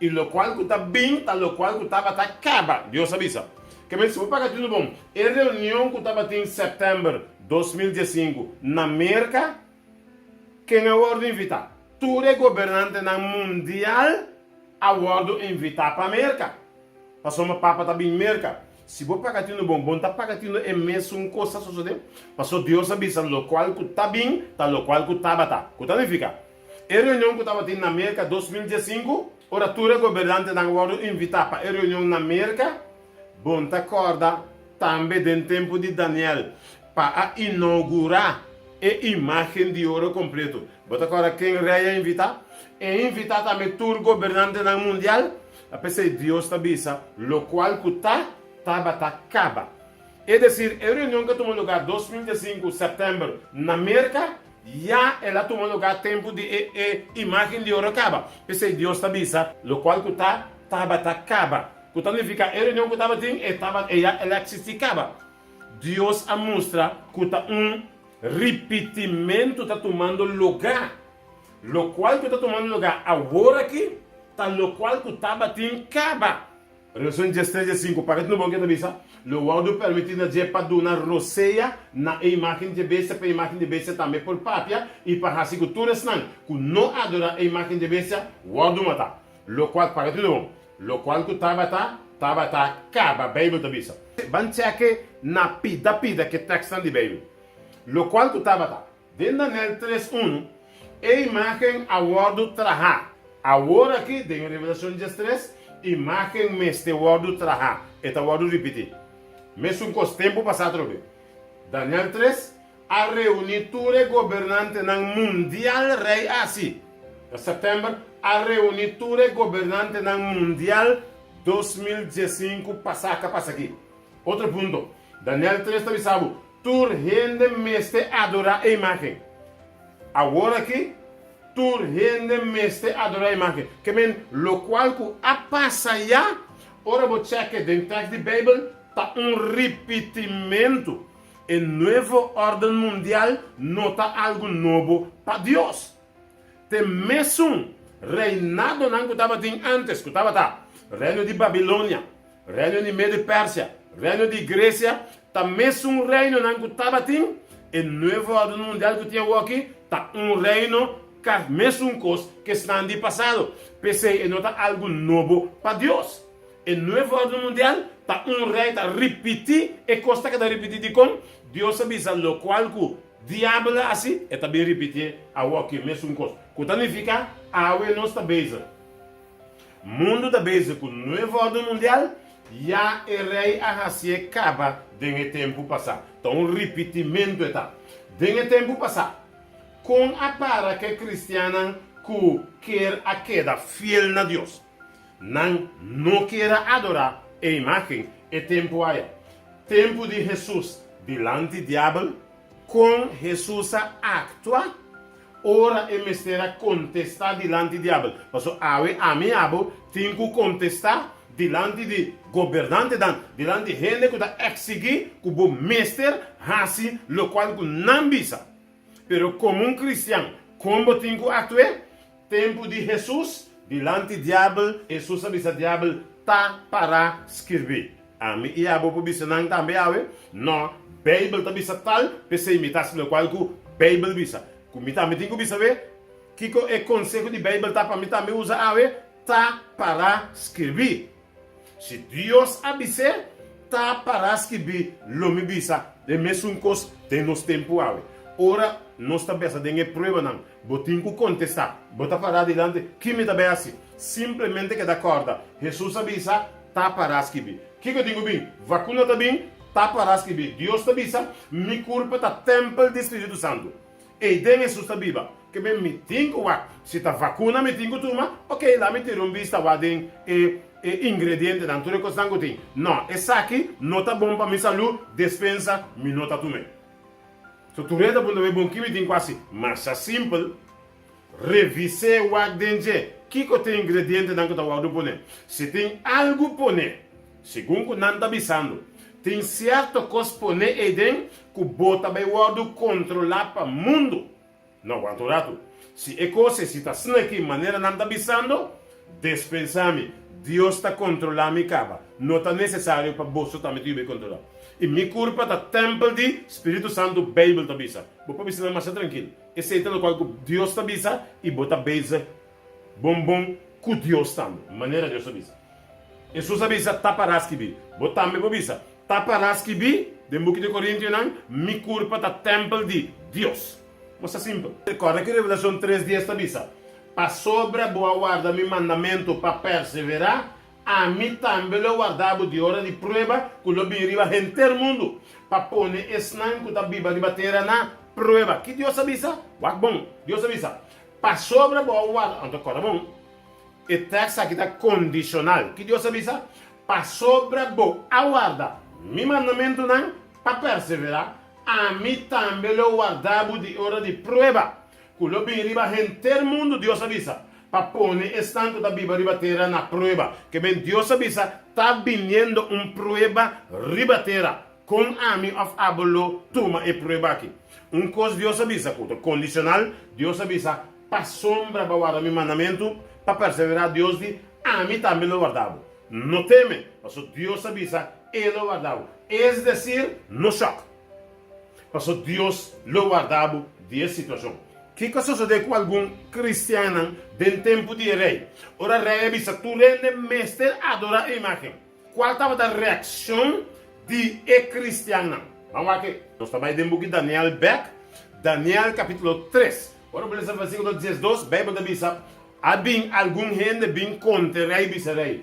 Speaker 1: i lokual ku ta bin, ta lokual ku tabata kaba, Dios a bisa. Ke men, si bo paga tinu bon, e reunion ku tabatin sèptèmber 2015 na Merka, ken a wòrdu invitá? Tur e gobernantenan mundial a wòrdu invitá pa Merka. Pasobra Papa ta bin Merka. Si bo paga tinu bon, bon ta paga tinu e mesun kos ta sosodé. Pasobra Dios a bisa, Lokual ku ta bin ta lokual ku tabata. Ku ta nifiká? E reunion ku tabatin na Merka 2015, ora tur e gobernantenan a wòrdu invitá pa e reunion na Merka, bon ta kòrda tambe den tempu di Daniel pa a inougurá e imágen di oro kompleto. Bo ta kòrda ken rei a invitá? E invitá tambe tur gobernantenan mundial. A P'esei Dios ta bisa, Lokual ku ta, tabata kaba. Es desir, e reunion ku a tuma lugá 2005 sèptèmber na Merka, ya el a tuma lugá tempu di e e imágen di oro kaba. P'esei Dios ta bisa, Lokual ku ta, tabata kaba. Ku ta nifiká e reunion ku tabatin, e tabata, e ya el a eksistí kaba. Dios a mustra ku ta un ripitimentu ta tumando lugá. Lokual ku ta tumando lugá awor aki ta lokual ku tabatin kaba. Revelashon 13 15, Paket no bon ke ta bisa, Lo wòrdu permití na dje pa duna rosea na e imágen dje bestia, pa e imágen dje bestia tambe por papia, i pa hasi ku tur esnan ku no adorá e imágen dje bestia wòrdu matá. Lokual, paket no bon, lokual ku tabata, tabata kaba, Beibel ta bisa. Ban chèke na pida pida ke tèkstnan di Beibel. Lokual ku tabata. Den Daniel tres unu, e imágen a wòrdu trahá. Awor aki, den Revelashon 13, imágen mester wòrdu trahá. E ta wòrdu ripití. Mesun kos tempu pasá atrobe. Daniel 3, a reuní tur e gobernantenan mundial rei hasi. Na sèptèmber, a reuní tur e gobernantenan mundial 2015 pasá ka pasa aki. Otro punto, Daniel 3 ta bisa bo, Tur hende mester adorá e imágen. Awor aki, tur hende mester adorá e imágen. Ke men, lokual ku a pasa ya, ora bo chèk'e den tèks di Beibel, ta un ripitimentu. E nuevo órden mundial no ta algu nobo pa Dios. Te mesun reinadonan ku tabatin ántes, ku tabata Reino di Babilonia, Reino di Medo i Persia, Reino di Gresia, ta mesun reinonan ku tabatin, e nuevo orden mundial ku tin awoki ta un reino ka mesun kos ku esnan di pasado. P'esei e no ta algu nobo pa Dios. E nuevo orden mundial ta un rei ta ripití e kos ta keda ripití. Dikon? Dios a bisa lokual ku diabel a hasi, e ta bin ripitié awoki mesun kos. Ku ta nifiká awe nos ta bezig. Mundu ta bezig ku nuevo orden mundial, ya e rei a hasié kaba den e tempu pasá. Ta un ripitimentu e ta. Den e tempu pasá, kon a para ku e kristiannan ku kier a keda fiel na Dios? Nan no kier a adorá e imágen e tempu aya. Tempu di Hesus dilanti Diabel, kon Hesus a aktua? Ora e mester a kontestá dilanti diabel. Pasobra awe ami i abo tin ku kontestá dilanti di gobernantenan, dilanti hende ku ta eksigí ku bo mester hasi lokual ku nan bisa. Pero komo un kristian, kon bo tin ku aktu'é? Tempu di Hesus, dilanti diabel, Hesus a bisa diabel, Ta pará skirbí. Ami i abo por bisa nan tambe awe? No, Beibel ta bisa tal, p'esei mi ta hasi lokual ku Beibel bisa. Ku mi tambe tin ku bisa we? Kiko e konseho di Beibel ta pa mi tambe usa awe? Ta pará skirbí. Si Dios a bis'é, ta pará skibí, lo mi bisa e mesun kos den nos tempu awe. Ora nos ta besa den e pruebanan, bo tin ku kontestá. Bo ta pará dilanti, Ki mi ta bai hasi? Simplemente keda kòrda, Hesus a bisa, Ta pará skibí. Kiko tin ku bin? Vakuna ta bin? Ta pará skibí. Dios ta bisa, Mi kurpa ta tèmpel di Spiritu Santu. Ei den Hesus ta biba. Ke men mi tin ku wak. Si ta vakuna mi tin ku tuma, ok, la mi tira un bista wak den e e ingredientenan, tur e kosnan ku tin. No, esaki no ta bon pa mi salú, despensa, mi no ta tum'é. So tur e ta puntra mi, bon ki mi tin ku hasi? Masha simpel. Revis'é wak den dje kiko ta e ingredientenan ku ta wòrdu pone. Si tin algu pone, segun ku nan ta bisando, tin sierto kos pone eiden ku bo ta bai wòrdu kontrolá pa mundu. No, wanta un ratu. Si e kos ei si ta sneki manera nan ta bisando, despensá mi. Dios ta kontrolá mi kaba. No ta nesesario pa boso tambe tin yu bai kontrolá. I mi kurpa ta tèmpel di Spiritu Santu, Beibel ta bisa. Bo por bisa nan masha trankil. Esei ta lokual ku Dios ta bisa i bo ta bezig bon bon ku Dios tambe, manera Dios ta bisa. Hesus a bisa, Ta pará skibí. Bo tambe por bisa, Ta pará skibí den buki di Korintionan, Mi kurpa ta tèmpel di Dios. Bo sa simpel. Kòrda ki Revelashon 3 dies ta bisa. Pasobra bo a warda mi mandamentu pa perseverá, ami tambe lo warda bo di ora di prueba ku lo bin riba henter mundu, pa pone esnan ku ta biba riba tera na prueba. Ki Dios a bisa? Wak bon. Dios a bisa, Pasobra bo a warda. Anto kòrda bon, e tèks aki ta kondishonal. Ki Dios a bisa? Pasobra bo a warda mi mandamentunan pa perseverá, ami tambe lo warda bo di ora di prueba Ku lo bin riba henter mundu, Dios a bisa, pa pone esnan ku ta biba riba tera na prueba. Ke men Dios a bisa, ta biniendo un prueba riba tera. Kon ami òf abo lo tuma e prueba aki? Un kos Dios a bisa ku ta kondishonal, Dios a bisa, Pasobra bo a warda mi mandamentu, pa perseverá, Dios di, ami tambe lo warda bo. No teme, pasobra Dios a bisa, E lo warda bo. Es desir, no shòk. Paso Dios lo warda bo di e situacion. Kico a sosode cu algun cristiannan den tempu di e rey? Ora rey a bisa tur hende mester adora e imagen, cual tabata reaccion di e cristiannan? Ban wak e. Nos ta bay den buki Daniel bek, Daniel capitulo tres. Ora bo lesa versiculo 12, Bijbel ta bisa, A bin algun hende bin konta e rei bisa rei,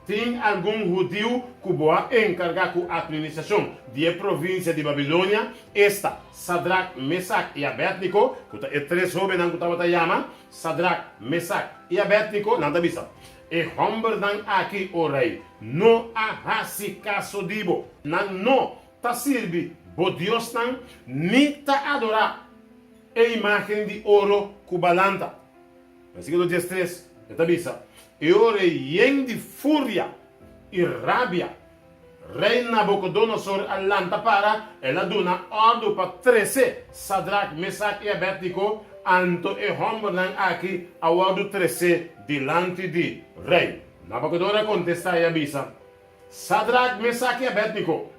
Speaker 1: Tin algun hudiu ku bo a enkargá ku atministrashon di e provinsia di Babilonia, esta, Sadrak, Mesak i Abedniko, ku ta e tres hóbennan ku tabata yama Sadrak, Mesak i Abedniko, nan ta bisa, E hòmbernan aki, o rei, no a hasi kaso di bo. Nan no ta sirbi bo diosnan ni ta adorá e imágen di oro ku bo a lanta. Versíkulo diestres, e ta bisa, E ora ei yen di furia i rabia, Rei Nabukodonosor a lanta para, el a duna òrdu pa trese Sadrak, Mesak i Abednego, anto e hòmbernan aki a wòrdu tresé dilanti di rei. Nabukodonor a kontestá i a bisa, Sadrak, Mesak i Abednego,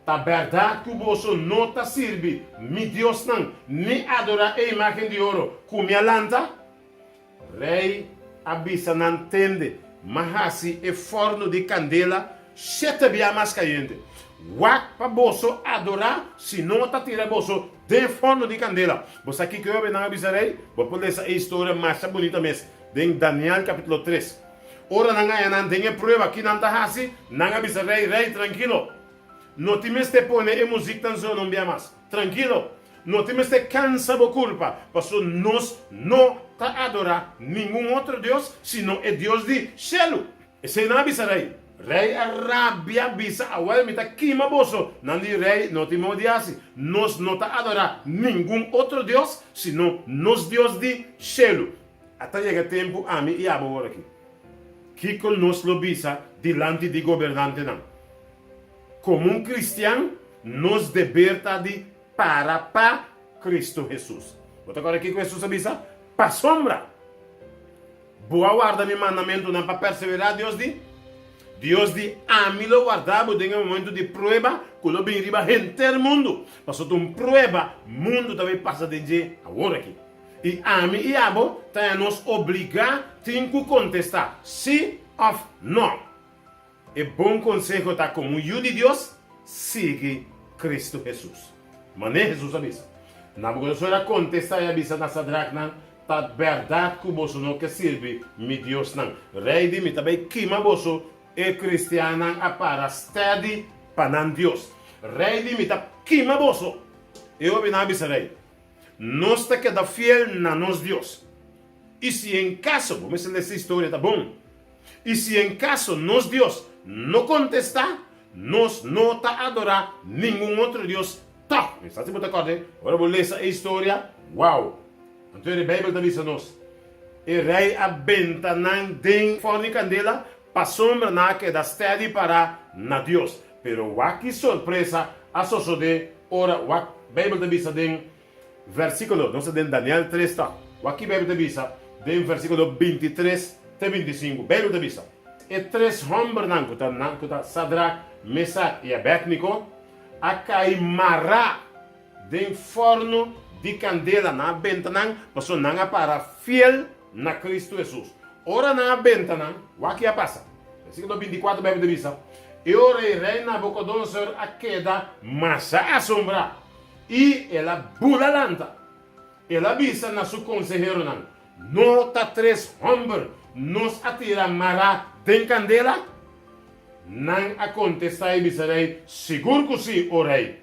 Speaker 1: Ta bèrdat ku boso no ta sirbi mi diosnan ni adorá e imágen di oro ku mi a lanta? Rei a bisa nan, Tende, m'a hasi e fòrnu di kandela shete bia mas kayente. Wak pa boso adorá, si no ta tira boso den fòrnu di kandela. Bo sa kiko yobe nan a bisa rei? Bo por lesa e historia masha bunita mes den Daniel kapítulo tres. Ora nan haña nan den e prueba, ki nan ta hasi? Nan a bisa rei, Rei, trankilo! No tin mester pone e muziknan zona un bia mas. Trankilo! No tin mester kansa bo kurpa, pasobra nos no ta adorá ningun otro dios sino e Dios di shelu. Esei nan a bisa rei. Rei a rabia bisa, Awel mi ta kima boso. Nan di, Rei, no tin modo di hasi. Nos no ta adorá ningun otro dios sino nos Dios di shelu. A ta yega tempu ami i abo wor aki. Kiko nos lo bisa dilanti di gobernantenan? Komo un kristian, nos deber ta di para pa Kristu Hesus. Bo ta kòrda kiko Hesus a bisa? Pasobra bo a warda mi mandamentunan pa perseverá, Dios di, Dios di, ami lo warda bo den e momentu di prueba ku lo bin riba henter mundu. Pasobra ta un prueba mundu ta bai pasa den dje awor aki. I ami i abo ta haña nos obligá tin ku kontestá sí òf nò. E bon konseho ta komo un yu di Dios, sigui Kristu Hesus. Manera Hesus a bisa. Nabukodonosor a kontestá i a bisa na Sadraknan, Ta bèrdat ku boso no ke sirbi mi diosnan. Rei di mi ta bai kima boso. E kristiannan a para stèdi pa nan Dios. Rei di mi ta kima boso. E hóbennan a bisa rei, Nos ta keda fiel na nos Dios. I si en kaso, bo mester lesa e historia, ta bon. I si en kaso nos Dios no kontestá, nos no ta adorá ningun otro dios tòg. Mi sa si bo ta kòrda, ora bo lesa e historia, wow! Anto e Beibel ta bisa nos, E rei a benta nan den fòrnu di kandela pasobra nan a keda stèdi pará na Dios. Pero wak ki sorpresa a sosodé ora wak Beibel ta bisa den versíkulo, nos ta den Daniel tres ta, wak ki Beibel ta bisa den versíkulo 23 te 25. Beibel ta bisa, E tres hòmbernan ku ta nan ku ta Sadrak, Mesak i Abednego a kai mará den fòrnu di kandela, nan a benta nan pasobra nan a para fiel na Kristu Hesus. Ora nan a benta nan, wak ki a pasa? Versíkulo 24 Beibel ta bisa, E ora ei rei Nabukodonosor a keda masha asombrá, i el a bula lanta. El a bisa na su konseheronan, No ta tres hòmber nos a tira mará den kandela? Nan a kontestá i bisa rei, Sigur ku sí, o rei.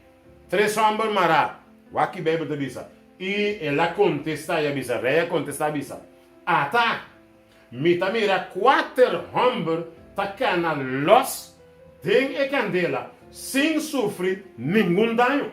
Speaker 1: Tres hòmber mará. Wak ki Beibel ta bisa. I el a kontestá i a bisa, rei a kontestá i bisa, Ata! Mi ta mira kuater hòmber ta kana lòs den e kandela sin sufri ningun daño,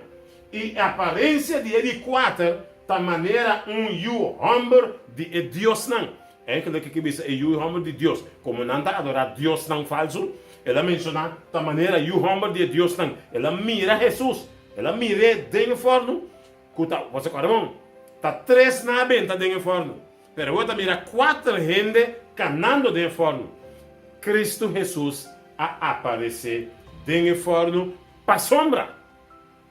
Speaker 1: i e aparensia di e di kuater ta manera un yu hòmber di e diosnan. Eigenlijk ke bisa e yu hòmber di Dios, komo nan ta adorá diosnan falsu, el a menshoná ta manera yu hòmber di e diosnan. El a mira Hesus, el a mir'é den e fòrnu, ku ta, boso kòrda bon, ta tres nan a benta den e fòrnu. Pero bo ta mira kuater hende kanando den e fòrnu. Kristu Hesus a aparesé den e fòrnu pasobra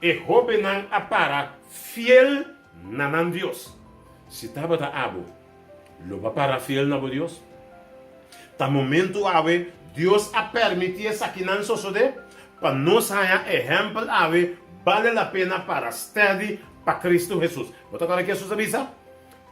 Speaker 1: e hóbennan a para fiel na nan Dios. Si tabata abo, lo bo a para fiel na bo Dios? Ta momentu awe Dios a permití esakinan sosodé pa nos haña ehèmpel awe bale la pena para stèdi pa Kristu Hesus. Bo ta kòrda ke Hesus a bisa?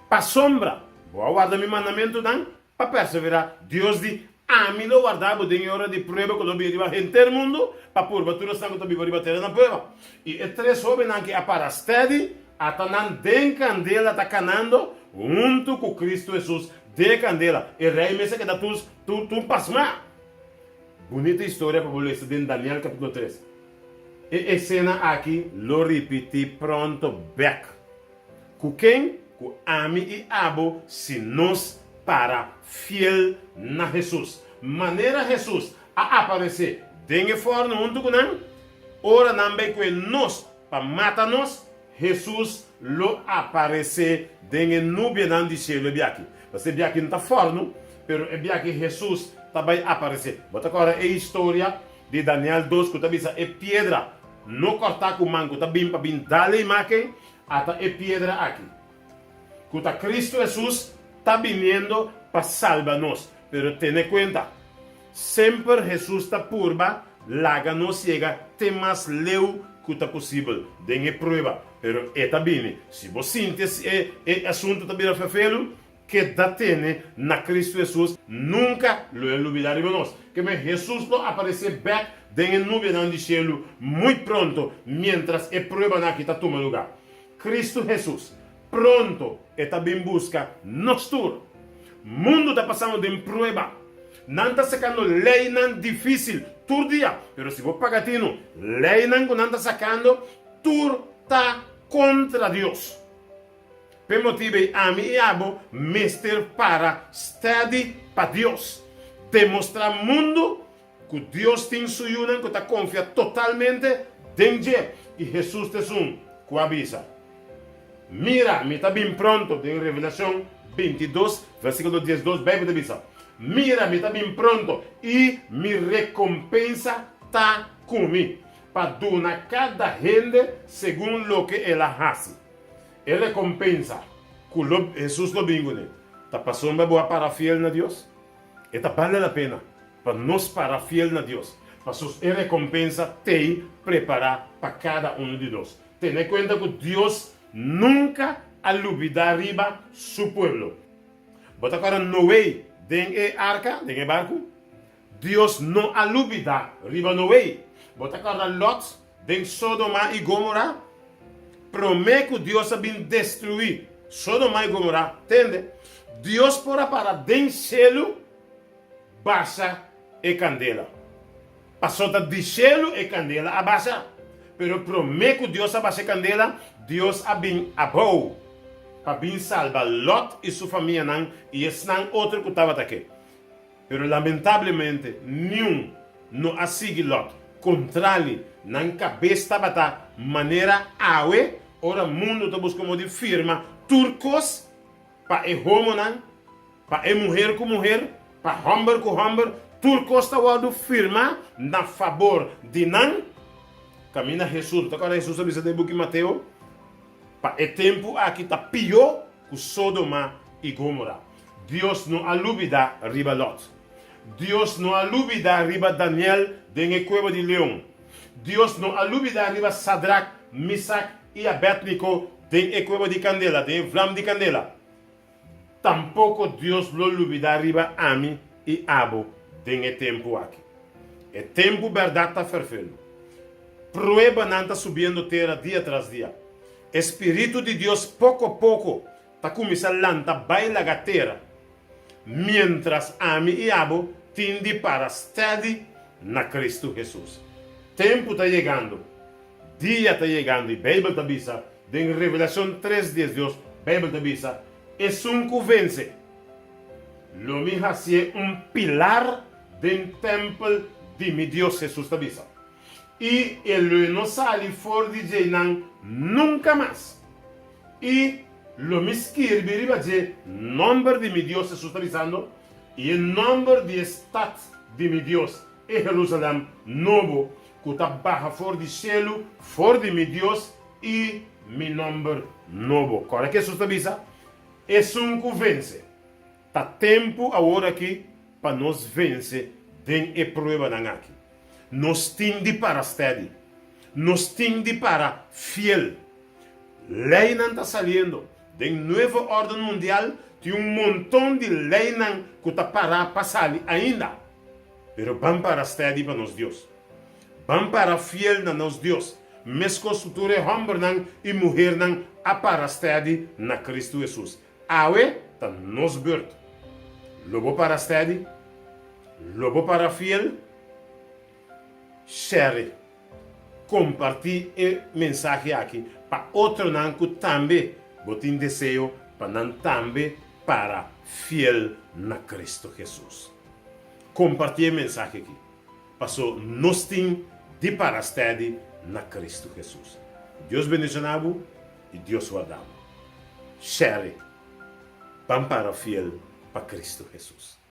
Speaker 1: Pasobra bo a warda mi mandamentunan pa perseverá, Dios di, Ami lo warda bo den e ora di prueba ku lo bini riba henter mundu pa purba tur esnan ku ta biba riba tera na prueba. I e tres hóbennan ki a para stèdi, ata nan den kandela ta kanando huntu ku Kristu Hesus den e kandela. E rei mes a keda tur tur pasmá. Bunita historia pa bo lesa den Daniel kapítulo tres. E esena aki lo ripití pronto bèk. Ku ken? Ku ami i abo si nos para fiel na Hesus. Manera Hesus a aparesé den e fòrnu huntu ku nan, ora nan bai kue nos pa mata nos, Hesus lo aparesé den e nubianan di shelu e biachi. Pasobra e biachi no ta fòrnu, pero e biachi Hesus ta bai aparesé. Bo ta kòrda e historia di Daniel dos ku ta bisa e piedra no kòrtá ku man ku ta bin pa bin dal e imágen? Ata e piedra aki, ku ta Kristu Hesus, ta biniendo pa salba nos. Pero tene kuenta, semper Hesus ta purba laga nos yega te mas leu ku ta posibel den e prueba, pero e ta bini. Si bo sinti e e asuntu ta bira fefelu, Keda tene na Cristo Jesus, nunca lo e lubida riba nos. Keme Jesus lo aparece bek den e nubianan di cielu muy pronto mientras e pruebanan aki ta tuma lugar. Cristo Jesus, pronto e ta bin busca nos tur. Mundo ta pasando den prueba. Nan ta sacando leynan dificil tur dia, pero si bo paga tino, leynan cu nan ta sacando tur ta contra Dios. P'e motibu ei ami i abo mester para steady pa Dios. Demostrá mundu ku Dios tin su yunan ku ta konfia totalmente den dje. I Hesus ta esun ku a bisa, Mira, mi ta bin pronto. Den Revelashon 22, versíkulo 12, Beibel ta bisa, Mira, mi ta bin pronto, i mi rekompensa ta ku mi, pa duna kada hende segun loke el a hasi. E rekompensa ku lo Hesus lo bin kuné ta pasobra bo a para fiel na Dios? E ta bale la pena pa nos para fiel na Dios, pasos e rekompensa t'ei prepará pa kada unu di nos. Tene kuenta ku Dios nunka a lubidá riba su pueblo. Bo ta kòrda Noe den e arka, den e barku? Dios no a lubidá riba Noe. Bo ta kòrda Lòt den Sodoma i Gomora? Promé ku Dios a bin destruí Sodoma i Gomora, tende, Dios por a para den shelu basha e kandela. Pasó ta di shelu e kandela a basha. Pero promé ku Dios a basha e kandela, Dios a bin abou pa bin salba Lòt i su famianan i esnan otro ku tabata ke. Pero lamentablemente niun no a sigui Lòt. Kontrali, nan kabes tabata manera awe ora mundu ta buska modo di firma tur kos pa e homonan, pa e muher ku muher, pa hòmber ku hòmber, tur kos ta wòrdu firmá na fabor di nan. Kaminda Hesus, bo ta kòrda Hesus a bisa den buki Mateo? Pa e tempu aki ta pió ku Sodoma i Gomora. Dios no a lubidá riba Lòt. Dios no a lubidá riba Daniel den e kueba di leon. Dios no a lubidá riba Sadrak, Misak i Abedniko den e kueba di kandela, den e vlam di kandela. Tampoko Dios lo lubidá riba ami i abo den e tempu aki. E tempu bèrdat ta ferfelu. Pruebanan ta subiendo tera dia tras dia. E spiritu di Dios poko poko ta kuminsá lanta bai laga tera, miéntras ami i abo tin di para steady na Kristu Hesus. Tempu ta yegando, dia ta yegando i Beibel ta bisa den Revelashon tres diesdos, Beibel ta bisa, Esun ku vense, lo mi hasié un pilar den tèmpel di mi Dios, Hesus ta bisa, i e lo e no sali for di djeinan nunka mas. I lo mi skirbi riba dje nòmber di mi Dios, Hesus ta bisando, i e nòmber di e stat di mi Dios, e Herusalèm nobo, ku ta baha for di shelu for di mi Dios, i mi nòmber nobo. Kòrda ke Hesus ta bisa, Esun ku vense. Ta tempu awor aki pa nos vense den e pruebanan aki. Nos tin di para steady. Nos tin di para fiel. Leinan ta saliendo. Den Nuevo Orden Mundial tin un monton di leinan ku ta pará pa sali ainda. Pero ban para steady pa nos Dios. Ban para fiel na nos Dios, meskos ku tur e hòmbernan i muhernan a para steady na Kristu Hesus. Awe ta nos beurt. Lo bo para steady? Lo bo para fiel? Share, kompartí e mensahe aki pa otronan ku tambe bo tin deseo pa nan tambe para fiel na Kristu Hesus. Kompartí e mensahe aki. Paso nos tin di para steady na Cristo Jesus. Dios bendiciona bo y Dios warda bo. Share. Ban para fiel pa Cristo Jesus.